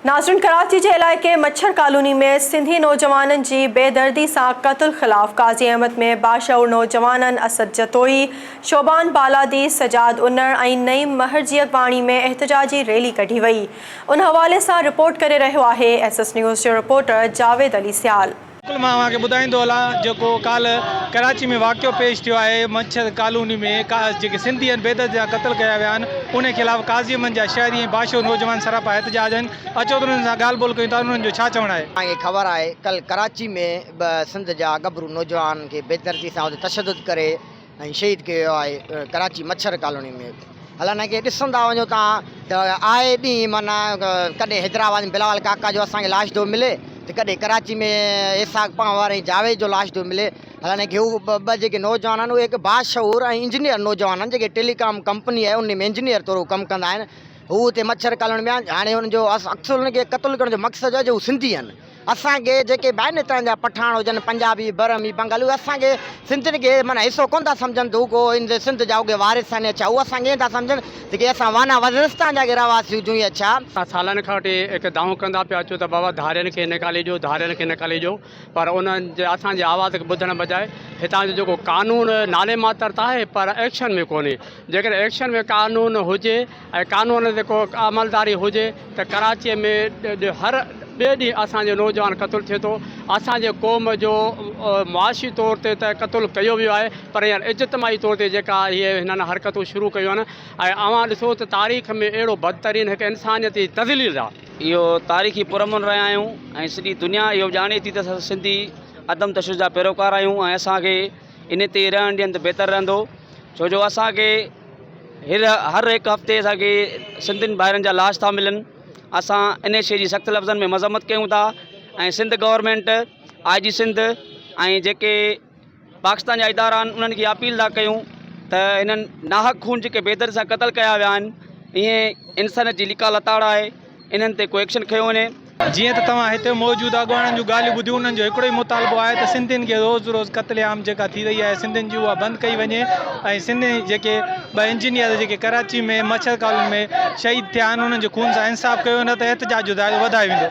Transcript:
ناظرين ڪراچي جي علائقي مڇر ڪالوني ۾ سنڌي نوجوانن جي بيدردي سان قتل خلاف قاضي احمد ۾ باشعور نوجوانن اسد جتوئي، شعبان بالادي، سجاد انڙ ۽ نعيم مهر جي اڳواڻي ۾ احتجاجي ريلي ڪڍي وئي ان حوالي سان رپورٽ ڪري رهيو آهي ايس ايس نيوز جو رپورٽر جاويد علي سيال. بلڪل مان اوهان کي ٻڌائيندو هلان جيڪو ڪالهه ڪراچي ۾ واقعو پيش ٿيو آهي مڇر ڪالوني ۾ جيڪي سنڌي آهن بيدرد جا قتل ڪيا ويا آهن انهي خلاف قاضي احمد جا شهري ۽ باشعور نوجوان سراپا احتجاج آهن اچو ته انهن سان ڳالهه ٻولهه ڪيون ٿا انهن جو ڇا چوڻ آهي. اوهان کي خبر آهي ڪلهه ڪراچي ۾ به سنڌ جا ڳڀرو نوجوانن کي بيدردي سان اتي تشدد ڪري ۽ شهيد ڪيو ويو آهي ڪراچي مڇر ڪالوني ۾ حالانڪه ڏسندا وڃو تان ته آئي ڏينهن معنيٰ ڪڏهن حيدرآباد ۾ بلاول ڪاڪا جو اسان کي لاش ٿو ملي ته ڪڏهن ڪراچي ۾ اسحاق پنهوار ۽ جاويد جو لاش ٿو ملي حالانڪه هو ٻه جيڪي نوجوان آهن اهي هڪ باشعور ۽ انجنيئر نوجوان آهن جيڪي ٽيلي ڪام ڪمپني آهي ان ۾ انجنيئر طور هو ڪم ڪندا آهن هو اتي مڇر ڪالوني ۾ آهن هاڻي انهن جو اصل انهن کي قتل ڪرڻ جو مقصد آهي جو هو سنڌي آهن اسان کي جيڪي به آهن هتان جا پٺاڻ هجن پنجابي برهمي بنگالي اهي اسان کي سنڌين کي معنيٰ حصو ڪونه ٿا سمجهن ته هو ڪو ان سنڌ جا اهي وارث آهن يا ڇا هو اسان کي ائين ٿا سمجهن ته ڪي اسان وانا وزيرستان جا ڪي رهواسي هجون يا ڇا. اسان سالن کان وٺي هڪ دانهون ڪندا پيا اچون ته بابا ڌارين کي نيڪالي ڏيو ڌارين کي نيڪالي ڏيو پر انهن جي اسان جي آواز کي ٻڌڻ بجاء هتان جو جيڪو قانون نالي ماتر ته آهي پر ايڪشن ۾ ڪونهي جيڪڏهن ايڪشن ۾ قانون هجي ۽ قانون تي ڪو عملداري هجي ته ڪراچيء ۾ هر ٻئي ڏينهن اسان جو نوجوان قتل ٿئي ٿو، اسان جي قوم جو معاشي طور تي ته قتل ڪيو ويو آهي پر هينئر اجتماعي طور تي جيڪا اهي هنن حرڪتون شروع ڪيون آهن ۽ اوهان ڏسو ته تاريخ ۾ اهڙو بدترين هڪ انسانيت جي تذليل آهي. اهو تاريخي پرامن رهيا آهيون ۽ سڄي دنيا اهو ڄاڻي ٿي ته اسان سنڌي عدم تشدد جا پيروڪار آهيون ۽ اسان کي ان تي رهڻ ڏين ته بهتر رهندو ڇو جو اسان کي هر هر هڪ هفتي اسان کي سنڌين ڀائرن جا لاش ٿا ملن اسان ان شي جي سخت لفظن ۾ مذمت ڪيون ٿا ۽ Sindh government I G Sindh ۽ جيڪي پاڪستان جا ادارا آهن انهن کي اپيل ٿا ڪيون ته هنن ناحق خون جيڪي بيدر سان قتل ڪيا ويا آهن اهي انسانيت جي لڪا لتاڙ آهي انهن تي ڪو ايڪشن کنيو وڃي. جيئن ته توهان هتي موجود اڳواڻن جون ڳالهيون ٻڌيون انهن جو هڪڙو ئي مطالبو آهي ته سنڌين کي روز روز قتل عام جيڪا ٿي رهي آهي سنڌين جي اها بند ڪئي وڃي ۽ سنڌي جيڪي ٻه انجنيئر جيڪي ڪراچي ۾ مڇر ڪالوني ۾ شهيد ٿيا آهن انهن جي خون سان انصاف ڪيو نه ته احتجاج جو دائرو وڌايو ويندو.